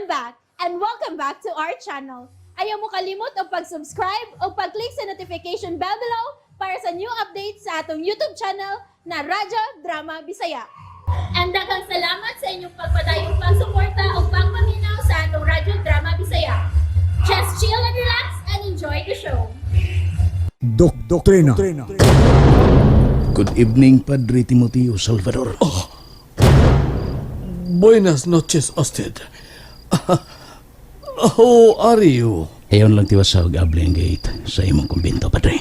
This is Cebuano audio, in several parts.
I'm back and welcome back to our channel. Ayaw mo kalimot og pag-subscribe o pag-click sa notification bell below para sa new updates sa atong YouTube channel na Radyo Drama Bisaya. And daghang salamat sa inyong pagpadayong pagsuporta o pagpaminaw sa atong Radyo Drama Bisaya. Just chill and relax and enjoy the show. Doktrina. Good evening, Padre Timoteo Salvador. Buenas noches, usted. How are you? Ayon lang tiwas sa abli ang gate sa imong kumbento, Padre.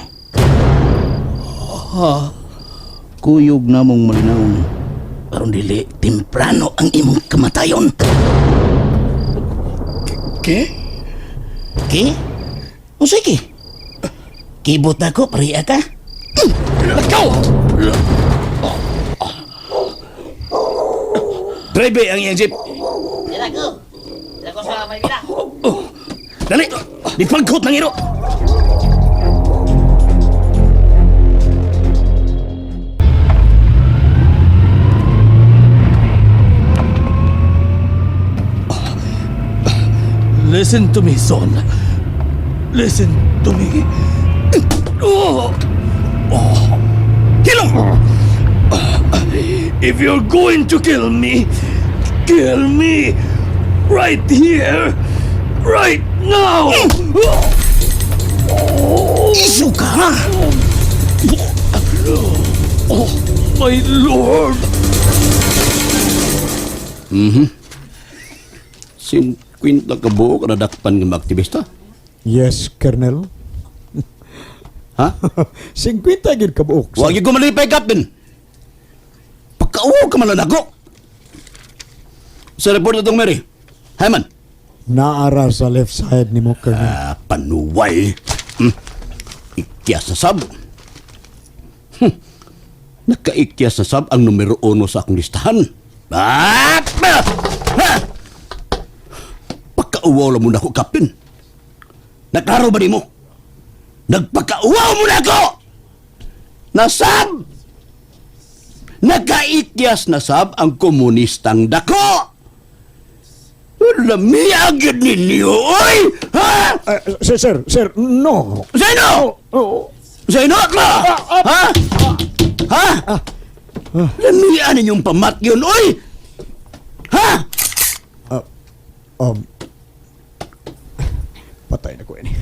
Ha? Kuyog na mong malinaw aron dili temprano ang imong kamatayon. Ke? Ki? Unsay ki? Kibot ako, pariya ka? Lakaw! Drive ang iyang jeep. Dira ko. Dira ko sa Maynila. Dali! Dipagkot ng iro! Listen to me, son. Listen to me. Oh! Hilom! If you're going to kill me right here, right now. Isu ka! Ha? Oh, my Lord! 50 ka buok na dakpan nga mga aktivista. Yes, Colonel. Ha? 50 gid ka buok. Huwag ko malipay, Captain. Pagkauwaw ka man lang ako. Sa report na itong Mary. Hyman. Naara sa left side nimo, Colonel. Ah, panuway. Ikyas na sab. Nakaikyas na sab ang numero 1 sa akong listahan. Ah! Ah! Ha! Pagkauwaw lang muna ako, Captain. Naklaro ba nimo? Nagpakauwaw muna ako! Nasab! Nakaikyas na sab ang komunistang dako! Lamiag yun ninyo, oy! Ha? Ah, sir, sir, sir, no. Sino? Oh, Sino ka? Ha? Ha? Lamian ninyong pamatyon, oy! Ha? um, patay na ko ini.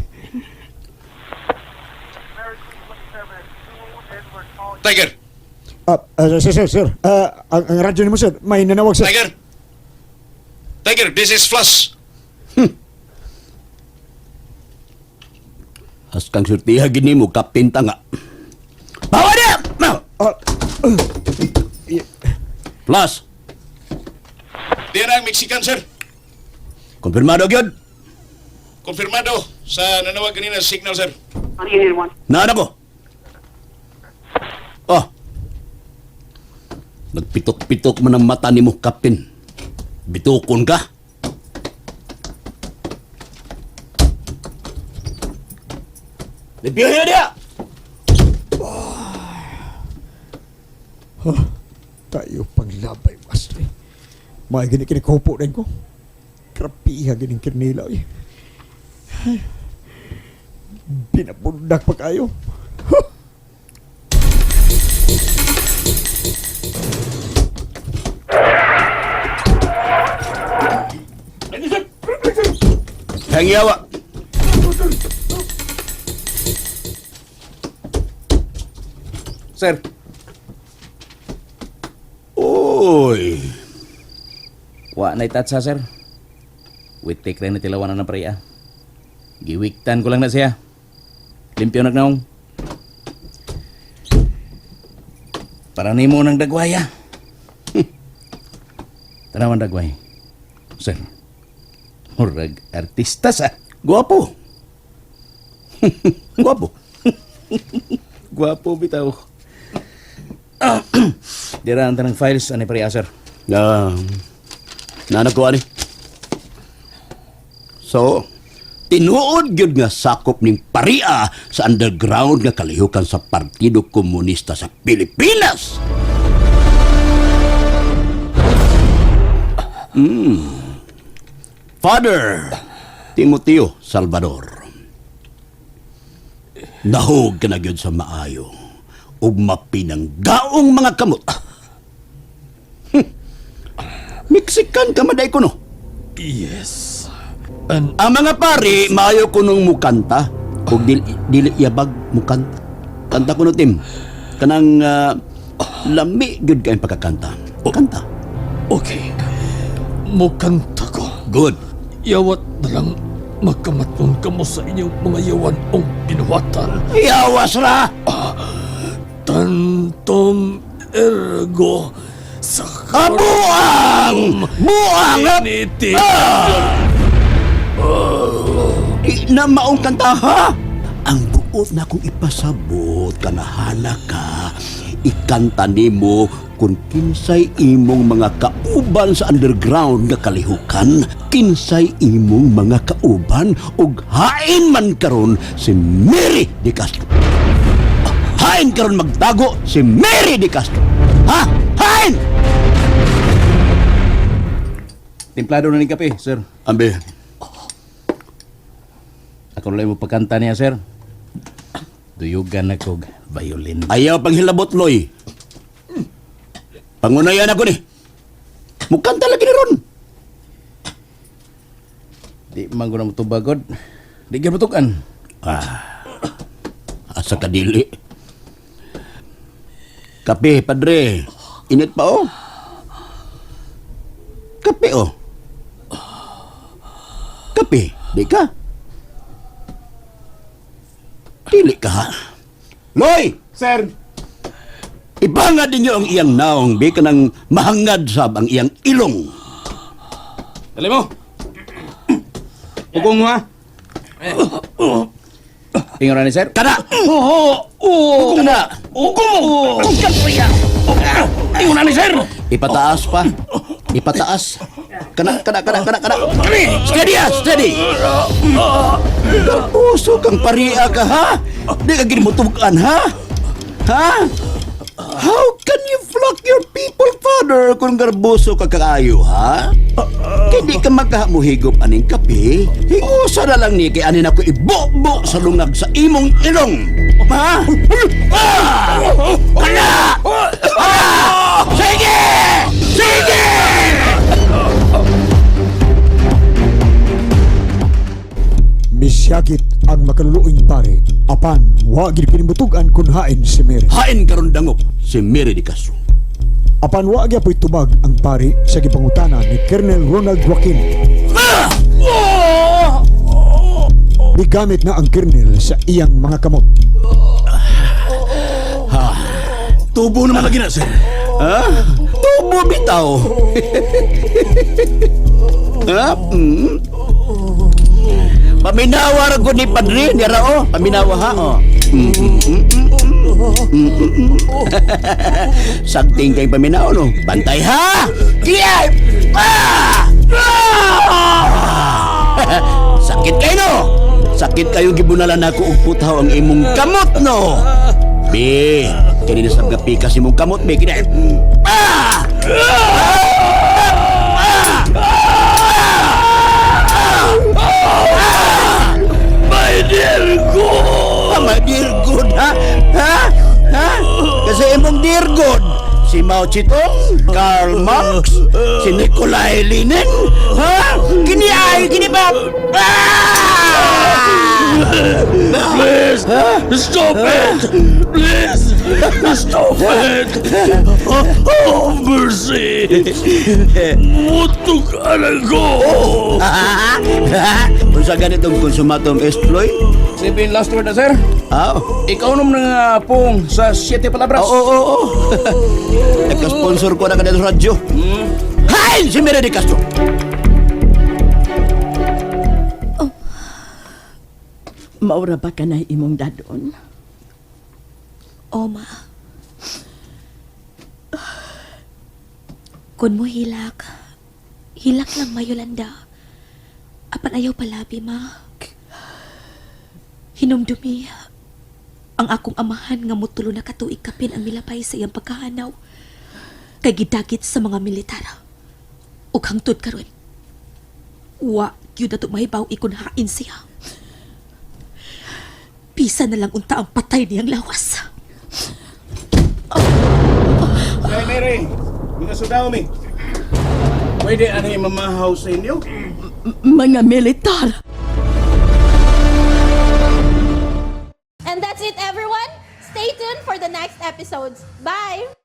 Tiger! Ah, sir, sir, sir. Ang radyo nimo, sir, may nanawag, sir. Tiger! Tiger, this is Flash. Haskang surtiha gini mo, Captain Tanga. Bawa niya! Ah, Flash, Diyan ang Mexican, sir. konfirmado gyud. Konfirmado sa nanawag kanina sa signal, sir. Naan ako. Oh. Nagpitok-pitok man ang mata nimo, Captain. Bitukon ka. Lipiyo niya! Tayo panglabay, Wesley. May gini kinikupo rin ko. Krapiha gining kirnila, eh. Ay, binabundak pa kayo. Huh! Hangyawa. Sir, Oy. wa na itatsa, sir. Witik rin na tilawan na pariya. Giwiktan ko lang na siya. Limpyo nagnaong. Para nimo ng dagwaya. Tanawan dagway. Sir, murag artista sa. Guwapo. Guwapo. Gwapo bitaw. Dira ang tanang files ani pariya, sir. Ah, nanak ko ani. So, tinuod gyud nga sakop ning paria sa underground nga kalihukan sa Partido Komunista sa Pilipinas. Father Timoteo Salvador. Nahog ka na gyud sa maayo ug mapinanggaong mga kamot. Mexican ka maday ko no. Yes. And Ang mga pari, maayo ko nung mukanta. Ug dili, dili yabag mukanta. Kanta ko no, Tim. Kanang lami gyud kayong pagkakanta. Kanta. okay. Mukanta ko. Good. Yawat na lang magkamaton kamo sa inyong mga yawan ong binuhatan. Yawas ra! Tantum ergo sa Kabuang! Buang! Initi. Di na maong kanta ha! Ang buot na kong ipasabot kanahala ka, ikanta nimo kung kinsay imong mga kauban sa underground nga kalihukan, kinsay imong mga kauban ug hain man karon si Mary De Castro. Hain karon magtago si Mary De Castro. Ha? Hain! Templado na ning kape, sir. Ambe, Ako na mo pagkanta niya, sir. Duyugan na kog violin. Ayaw panghilabot, Loy. Pangunayan ako ni. Mukanta lagi ni Ron. Di man ko na motubagod. Di gyud matukan. Asa kadili. Kape, padre. Init pa, oh. Kape, oh. Kape, di ka. Dili ka, ha? Loy! Sir! Ibangad ninyo ang iyang naong, bi ka nang mahangad sab ang iyang ilong. Dali mo. Pugong mo ha. Tingnan ni sir. Kana! Oo! Oo! Kana! Oo! Tingnan ni sir. Ipataas pa. Ipataas. Kana, kana, kana, kana, kana. Steady ah, steady. Kapuso kang paria ka ha? Di ka ginimutugan ha? Ha? How can you flock your people, father, kung garboso ka kaayo, ha? Kaya di ka magkamuhigop aning kape, higusa na lang ni kay anin ako ibobo sa lungag sa imong ilong. Ha? Ah! Kana! Ah! Sige! Sige! Misyagit ang makaluluoy pare apan wa gid kinimutugan kun hain si Mary. Hain karon dangop si Mary de Castro. Apan wa gyapoy tubag ang pari sa gipangutana ni Colonel Ronald Joaquin. Gigamit na ang Colonel sa iyang mga kamot. Tubo naman lagi na, sir. Ha? Tubo bitaw. Ha? Paminawa ra ko ni Padre ni Rao. Paminawa ha. Oh. Sagting kay paminaw no. Bantay ha. Kaya. Ah! Ah! Sakit kayo no. Sakit kayo gibunalan ako og putaw ang imong kamot no. Bi, kini na sab pikas imong kamot bi kini. Ah! My dear God! Ah, my dear God, ha? Ha? Ha? Kasi imong dear God, si Mao Zedong, Karl Marx, si Nikolai Lenin, ha? Kini ay, kini ba? Ah! Please! Stop it! Please! Stop it! Oh, mercy! Mutok anak ko! Unsa ganitong konsumatong exploit? Sabihin last word na sir. Ah, Ikaw nung nga pong sa siyete palabras. Oo, oo, oo. Nagka-sponsor ko na ka dito sa radyo. Hain si Mary de Castro! Maura ba ka na imong dadon? O, ma. Kun mo hilak, hilak lang ma, Yolanda. Apan ayaw palabi, ma. Hinumdumi, ang akong amahan nga mutulo na katuig kapin ang milapay sa iyang pagkahanaw. Kay gidagit sa mga militar. Ug hangtod karon. Wa, gyud ato mahibaw ikon hain siya. Pisa na lang unta ang patay niyang lawas. Hey, Mary! Mga sudaw mi. Pwede anay mamahaw sa inyo? Mga militar. And that's it, everyone. Stay tuned for the next episodes. Bye!